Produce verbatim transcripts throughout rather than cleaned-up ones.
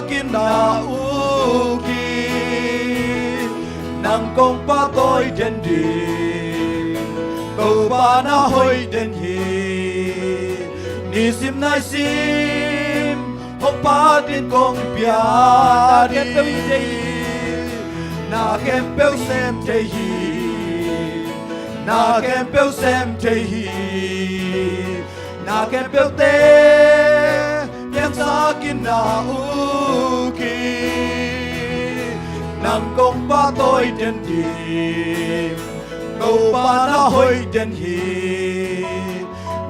Kin na uk hi, nang kong pahtawi den ding, Topa na hoih den hi. Nisim naisim hong phat in kong pia ding, na khempeuh sem thei hi, na khempeuh sem thei hi. Na khempeuhte piangsak in na uk hi, nang kong pahtawi den ding, Topa na hoih den hi.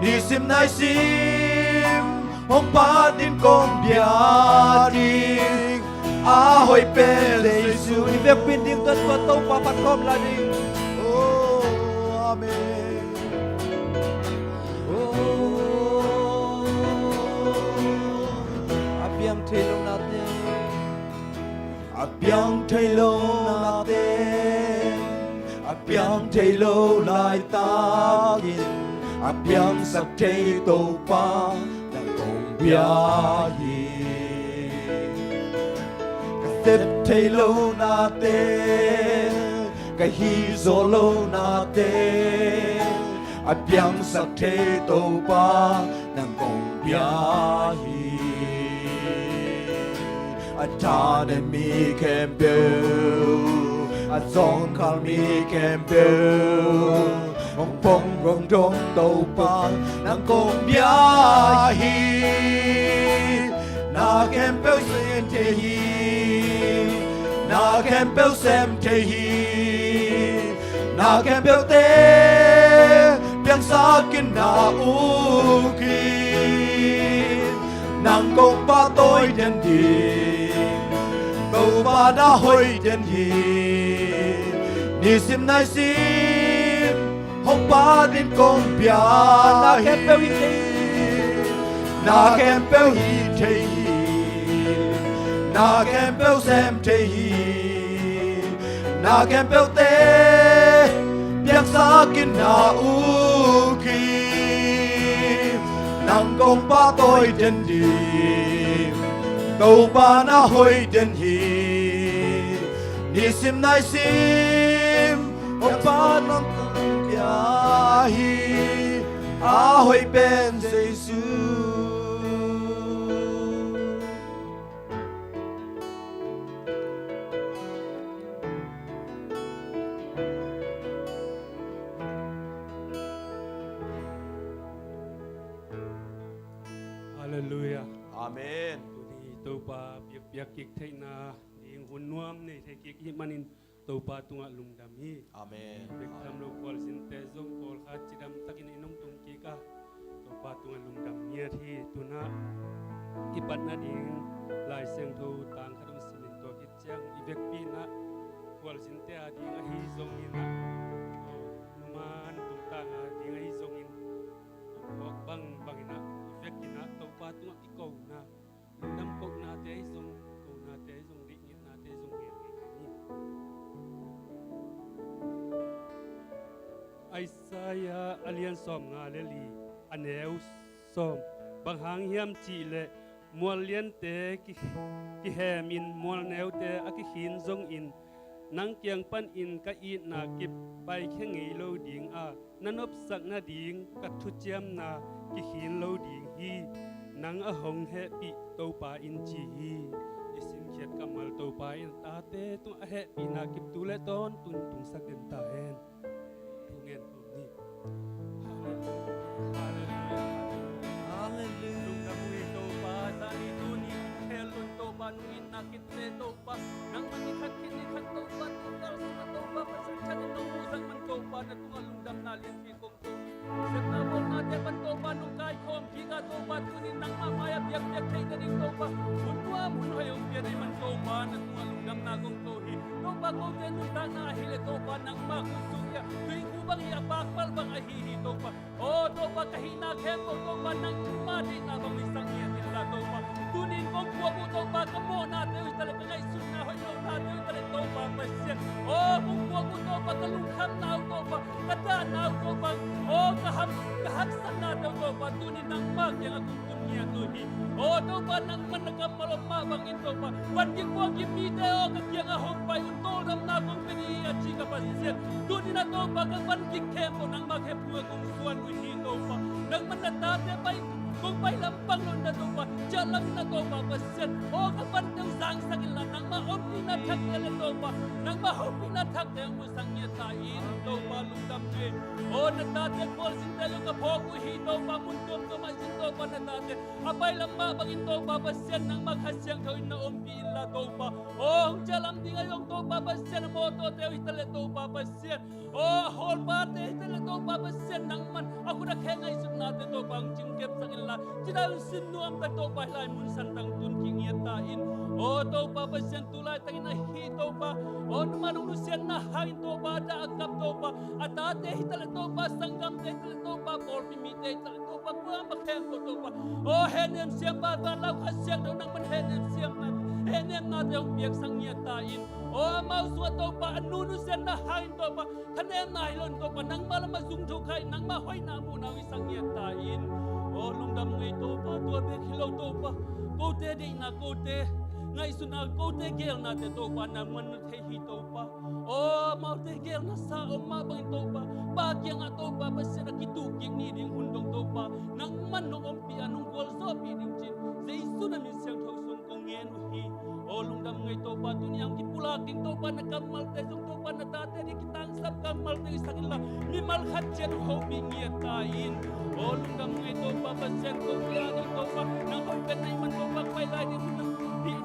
Nisim naisim hong phat in kong pia ding, a hoih pen Jesu. I vekpi-in ding tuan tuan Topa phat khawm lai ding. Oh, amen. Oh, a piang thei lo nate, a piang thei lo nate, a piang thei lo laitakin a piangsak thei Topa nang kong pia hi. Ka sep thei lo nate, ka hih zawh lo nate, a piangsak thei Topa nang kong pia hi. A thanem mi khempeuh, a zawngkhal mi khempeuh, hong pong hong dong Topa nang kong pia hi. Na khempeuh sem thei hi, na khempeuh sem thei hi. Na khempeuhte piangsak in na uk hi, nang kong pahtawi den ding, Topa na hoih den hi. Nisim naisim hong phat in kong pia hi. Na khempeuh hi thei hi, na khempeuh hi thei hi, na khempeuh sem thei hi. Na khempeuhte piangsak in na uk hi, nang kong pahtawi den ding, Topa na hoih den hi. Nisim naisim hong phat in kong pia hi, a hoih pen Jesu. Halleluiah. Amen. Tuni Topa biakpiak kik theihna ding hun nuam nei thei kik hih manin Topa tungah lungdam hi. Amen. Bek tham lo khualzinte zong pawlkhat cidam takin in hong tung kik a, Topa tungah lungdam ngiat hi. Tunah i patna ding Lai Siangtho tang khat hong simin tua khit ciang i vekpi-in ah khualzinte a ding ahi zongin ah, oh, numan tungtang a ding ahi zongin, oh, bangbang in ah i vekin ah Topa tungah i kona, lungdam kohnate ahi zong, konate ahi zong, deihngilhnate ahi zong ngen ngei hi. Isaiah a lian sawmnga le li, a neu sawm. Bang hang hiam cihleh mual liante ki, kihemin mual neute a kikhin zongin, nang kiang panin ka itna kip paikhia ngei lo ding a, na nopsak nading ka thuciamna kikhin lo ding hi, nang a hong hehpih Topa in ci hi. I simkhiat kammal Topa in a tate tungah a hehpihna kip tu le tawntung tungsak den ta hen. Thungen ko ni. Halleluiah. Halleluiah. Lungdam uh hi Topa, zani tuni khel lun Topa, nung itna kip le Topa, nangmah ni khat khit ni khat Topa, tu kal sungah Topa, Pasian khat in nong muhsak man Topa, na tungah lungdamna lianpi kong ko hi. Sepna bawlnate pan Topa nong kaikhawm kik a Topa, tuni nangmah mai-ah biakpiak theih nading Topa, hun nuam hun hoih hong pia na hih man Topa, na tungah lungdamna kong ko hi. Topa, kote nuntakna ahih leh Topa nangmah kong suk hi a, tuikhuk bang hi a, pakpal bang ahi hi Topa. Aw Topa, ka hihna khempeuh Topa nangmah deihna bang hi sak ngiat inla Topa, tuni in kong puak uh Topa, ka mawhnate uh hi ta leh, ka ngaihsutna hoih lonate uh hi ta leh Topa Pasian, aw kong puak uh Topa, ka lungkhamna uh Topa, ka dahna uh Topa, aw ka ham, ka haksatnate uh Topa, tuni nangmah kiangah kong tun ngiat uh hi. Aw Topa, nangmah na kammal om mah bang Topa, van gik puak gik mite aw, ka kiangah hong pai un, tawldamna kong pia ding hi a ci ka Pasian. Tuni-in ah Topa, ka van gik khempeuh nangmah khe phung a kong suan uh hi Topa. Nangmah na tate pai, kong pai lam bang lo-in ah Topa, ciah lam-in ah Topa Pasian, aw ka vante uh zangsak inla, nangmah ompihna thakte le Topa, nangmah hopihna thakte hong musak ngiat ta in Topa, lungdam hi. Aw na tate khualzinte zong ka phawk uh hi Topa, mun tuamtuam ah zin Topa na tate a pai lam mah bangin Topa Pasian, nangmah Kha Siangtho in na ompih inla Topa. Aw hong ciah lam ding a zong Topa Pasian, a mawtawte uh hi ta leh Topa Pasian, aw a hawlpate hi ta leh Topa Pasian, nangman a khut a khe ngaihsutnate Topa hong cingkepsak inla, ci-in ah hong sin nuam ta Topa, hih lai mun santang tun kik ngiat ta in. Aw Topa Pasian, tu laitakin ahi Topa, aw nangmah hong nusiatna hangin Topa, a dah a kap Topa, a tate hi ta leh Topa, sanggamte hi ta leh Topa, pawlpi mite hi ta leh Topa, kuamah khempeuh Topa, aw hehnem siampa, vanlai Kha Siangtho nangman hehnem siamna, hehnemnate hong piaksak ngiat ta in. Aw amau sungah Topa, a nu nusiatna hangin Topa, thanemna hi loin Topa, nangmah lamah zung thokha in, nangmah hoihna muhna hong hisak ngiat ta in. Aw lungdam ung ei Topa, tua bek hi lo Topa, kote deihna, kote ngaihsutna, kote geelnate Topa, nangman na thei hi Topa. Aw amaute geelna sa om mah bangin Topa, Pa kiangah Topa Pasian, a kituh kik ni ding hun dong Topa, nangman nong ompih a, nong gualzawhpih ding ci-in Jesu na min siangtho sung kong ngen uh hi. Aw lungdam ung ei Topa, tuni-in ah hong kipulak ding Topa, na kammalte zong Topa, na tate ding kitangsap kammalte uh hisak inla, mimal khat ciat hong hopih ngiat ta in. Aw lungdam ung ei Topa Pasian, kote ading Topa, nang hoih pen na hih man Topa, pai lai ding hun ah hih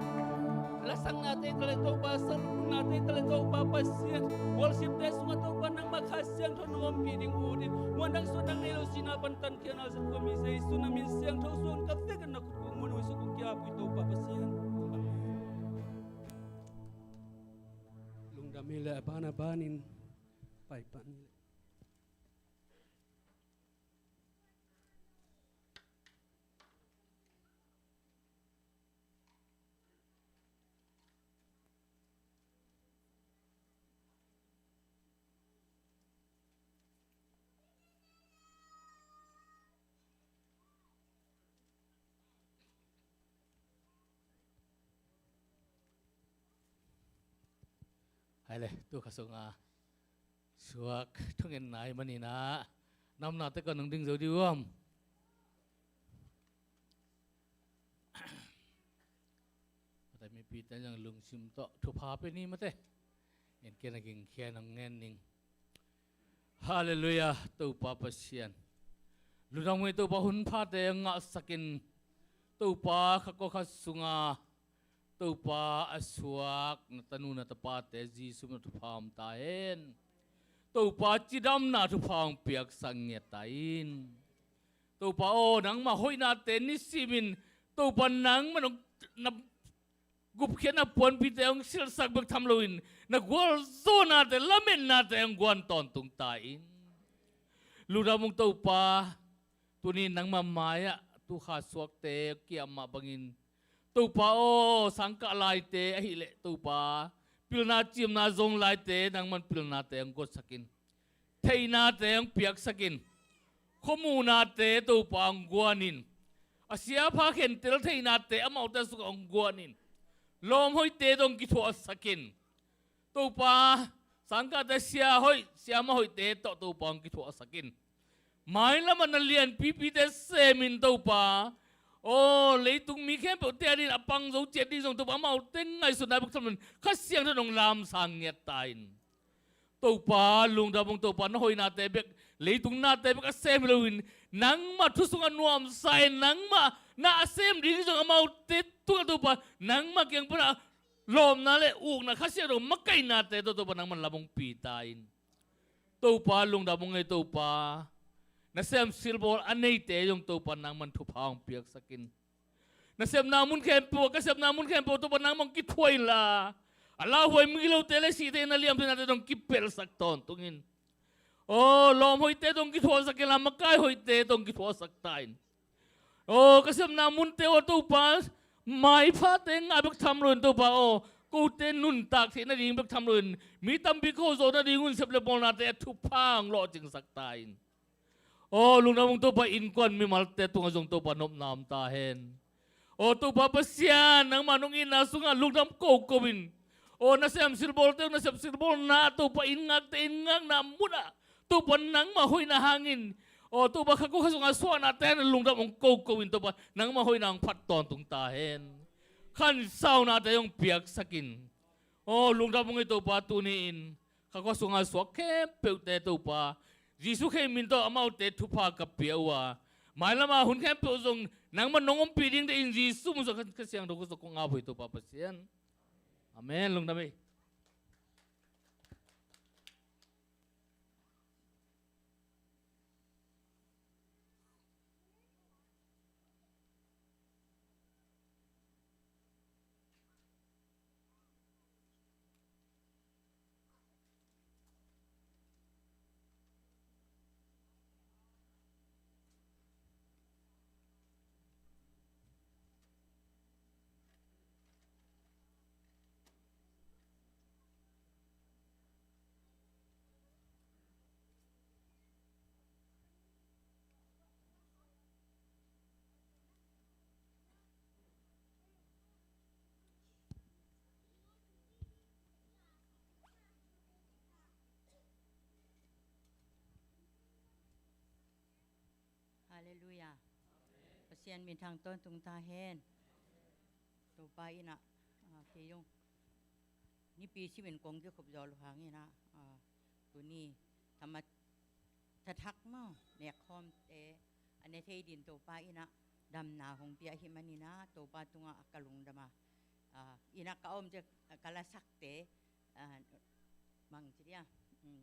lasaknate hi ta leh Topa, salunate hi ta leh Topa Pasian, worshipte sungah Topa, nangmah Kha Siangtho nong ompih ding ut in, muan dang suan dang nei lo, sihna pan tankhiatna za khuami Jesu na min siangtho sung ka vek in na khut kong mun uh, Jesu kong ki-ap uh hi Topa Pasian. Amen. Lungdam hi leh, a ban a banin pai pan hi leh. Hai le, tu kha sunga suak thungen nai manin ah, namna te ka nung ding zo di uam. Mate mipi te zong lungsim tawh thupha pe ni mate. En ken a ging khian hong ngen ning. Halleluiah, Topa Pasian. Lungdam ung ei Topa, hun phate ngahsakin, Topa, kha kua kha sunga Topa a suak na tanu na tapate Jesu na thupha om ta hen. Topa cidamna thupha hong piaksak ngiat ta in. Topa aw, nangmah hoihnate nisimin Topa nangmah nong na gupkhiatna puanpite hong silhsak bek tham loin, na gualzawhnate, lametnate hong guan tawntung ta in. Lungdam ung Topa, tuni nangmah mai-ah tu kha suakte kiam mah bangin, Topa aw, sangkah laite ahih leh Topa, pilna ciamna zong laite nangman pilnate hong guatsak in. Theihnate hong piaksak in. Khuamuhnate Topa hong guan in. A siapha khentel theihnate amaute sungah hong guan in. Lawmhoihte tawh hong kithuahsak in. Topa, sangkahte sia hoih, siamah hoihte tawh Topa hong kithuahsak in. Mailam ah na lianpipite semin Topa, aw, leitung mi khempeuhte adingin a pang zo ciat ding zong Topa, amaute ngaihsutna bek tham loin Kha Siangtho in hong lamsang ngiat ta in. Topa, lungdam ung Topa, na hoihnate bek, leitung nate bek a sem hi loin, nangmah thu sungah nuamsa in, nangmah na a sem ding zong amaute tungah Topa, nangmah kiang pan a lawpna le ukna, Kha Siangtho makaihnate tawh Topa nangman lam hong pi ta in. Topa, lungdam ung ei Topa, nasem silbawl a neite zong Topa nangman thupha hong piaksak in. Nasepna mun khempeuh, ka sepna mun khempeuh Topa nangmah hong kithuah inla, a lauhuai migilote le sihte in a liamtheih nate tawh hong kipelhsak tawntung in. Aw, lawmhoihte tawh hong kithuahsak inla, makai hoihte tawh hong kithuahsak ta in. Aw, ka sepna munte aw Topa, maiphate ngah bek tham loin Topa aw, kote nuntak theih nading bek tham loin, mi tampi ka hawlzawh nadingun sep le bawlnate a thupha hong lawhcingsak ta in. Aw, lungdam ung Topa, innkuan mimalte tungah zong Topa nopna om ta hen. Aw Topa Pasian, nangmah nong itna sungah lungdam koko in. Aw nasem silbawlte, nasem silbawlna Topa, inn ngakte inn ngakna munah Topa nangmah hoihna hangin, aw Topa kha kua kha sungah suahnate na lungdam hong koko in Topa, nangmah hoihna hong phat tawntung ta hen. Khansaunate hong piaksak in. Aw lungdam hong ei Topa, tuni-in kha kua sungah suak khempeuhte Topa, Jesuh Khrih min tawh amaute thupha ka pia uh a, mailamah hun khempeuh zong nangmah nong ompih dingte in Jesuh min suak Kha Siangtho kua sungah kong ap uh hi Topa Pasian. Amen. Lungdam ei. Halleluiah. Pasian minthang tawntung ta hen. Topa in ah, ah, kei zong nipi simin kong kikhop zaw lo hangin ah, ah, tuni thamat thathak maw, nekkhawmte a ne thei din Topa in ah damna hong pia hi manin ah Topa tungah ka lungdam a, ah, in ah ka om te, ka lasakte, ah, bang ci dia, um,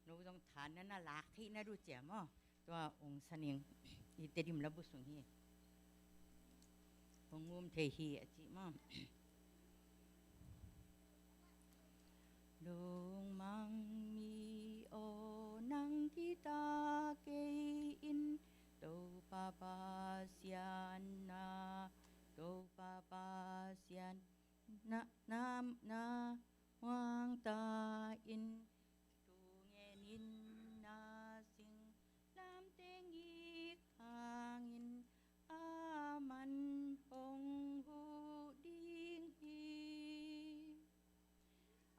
no zong than na na lak theih na duh cia maw. Tua ong saning i Tedim labu sung hi. Hong um thei hi a ci maw. Lungmang mi aw, nang kithah kei in, Topa Pasian na, Topa Pasian na, na, na muang ta in, tu ngen in na singlamteh ngik hangin, a man hong huh ding hi.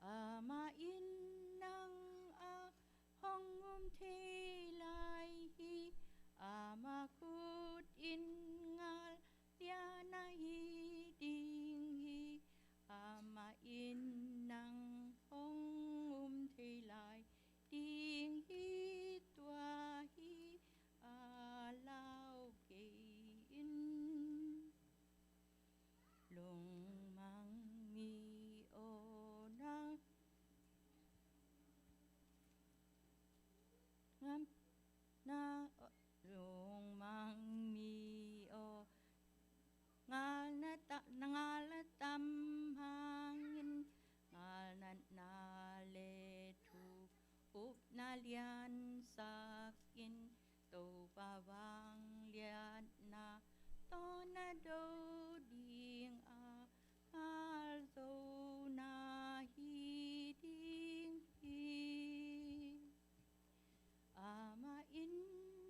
Amah in nang a hong um thei lai hi. Amah khut in ngal lian ahi ding hi. Amah in nang hong um thei lai ding hi. Tua hi a lau kei in. Lungmang mi aw, nang ngam na, lungmang mi aw, ngal na ta, ngal na tam hangin, ngal na na le thu upna liansak in, Topa vangliatna tawh na do ding a, ngal zo na hi ding hi. Amah in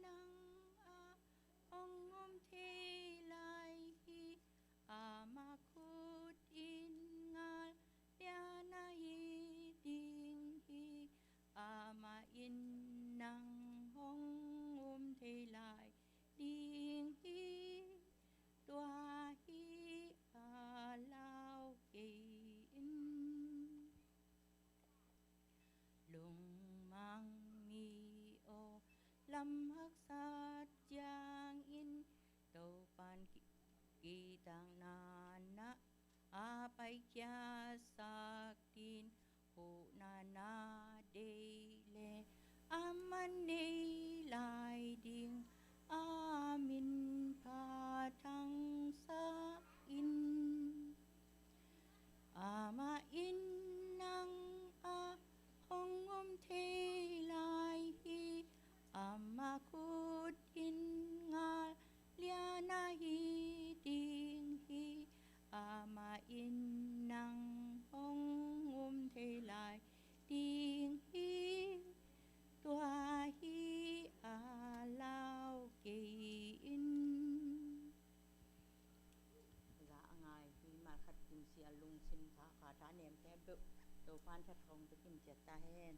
nang a hong um thei lai hi. Amah khut in ngal lian ahi ding hi. Amah in nang hong um thei lai ding hi. Tua hi a lau kei in. Lungmang mi aw, lam haksat ciangin Topan ki, kitakna na a paikhiatsak din, huhna na deih le a man nei lai ding, a min pha thangsak in. Amah in nang a hong um thei lai hi. Amah khut in ngal lian ahi ding hi. Amah in nang hong um thei lai ding hi. Tua hi Topa'n that hong pia kim ciat ta hen.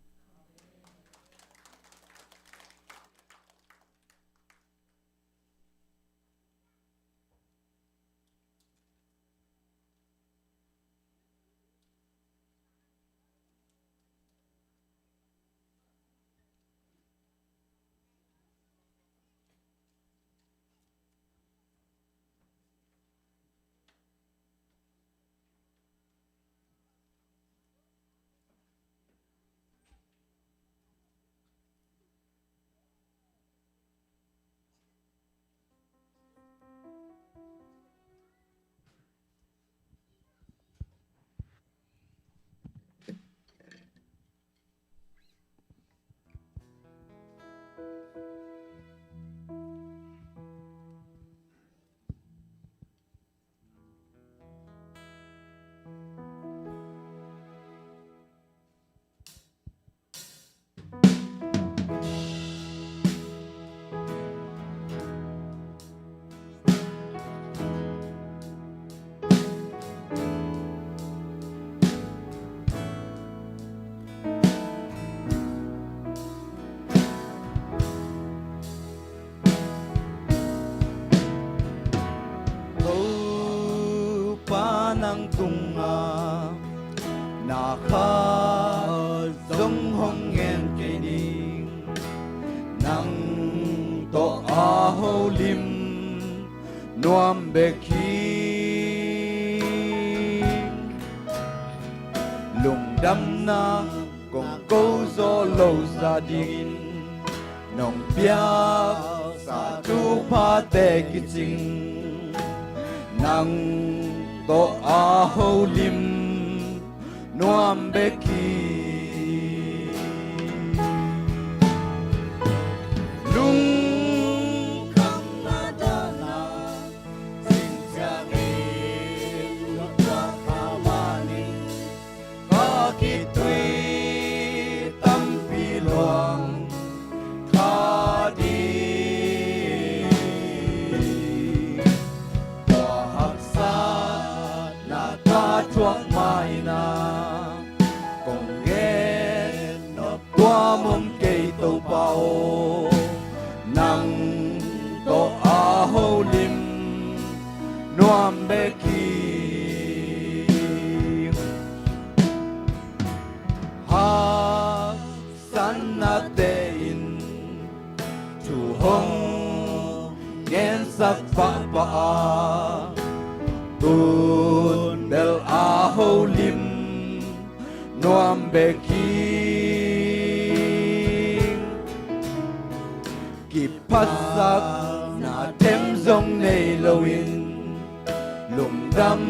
Topa nang tungah na khat zong hong ngen kei ning. Nang tawh a holim nuam bek hi. Lungdamna kong ko zo lo za dingin nong piaksa thupha te kicing. Nang tawh a holim nuam bek hi. Lungkhamna dana sing ciangin lungkhamna manin ka khitui tampi luang kha ding. Tua haksatna ka thuak ma-in ah kong gen nop tuam om kei Topa aw. Nang tawh a holim nuam bek hi. Haksatnate in thu hong ngensak pahpah a, tun bel a holim nuam bek hi. Kiphatsakna them zong nei loin lungdam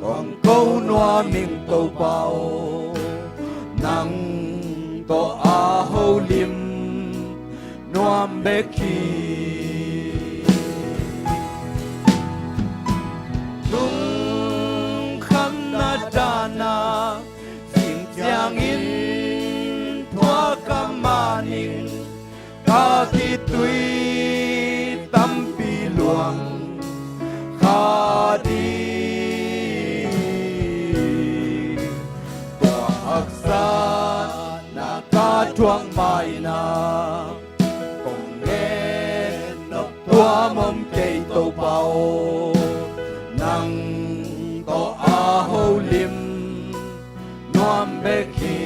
kong ko nuam ing Topa aw. Nang tawh a holim nuam bek hi. Lungkhamna dana sing ciangin thuak ka manin ka khitui tampi luang kha ding. Tua haksatna ka thuak ma-in ah kong gen nop tuam om kei Topa aw. Nang tawh a holim nuam bek hi.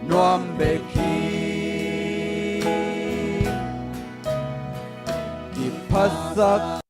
nuam bek hi. Kiphatsak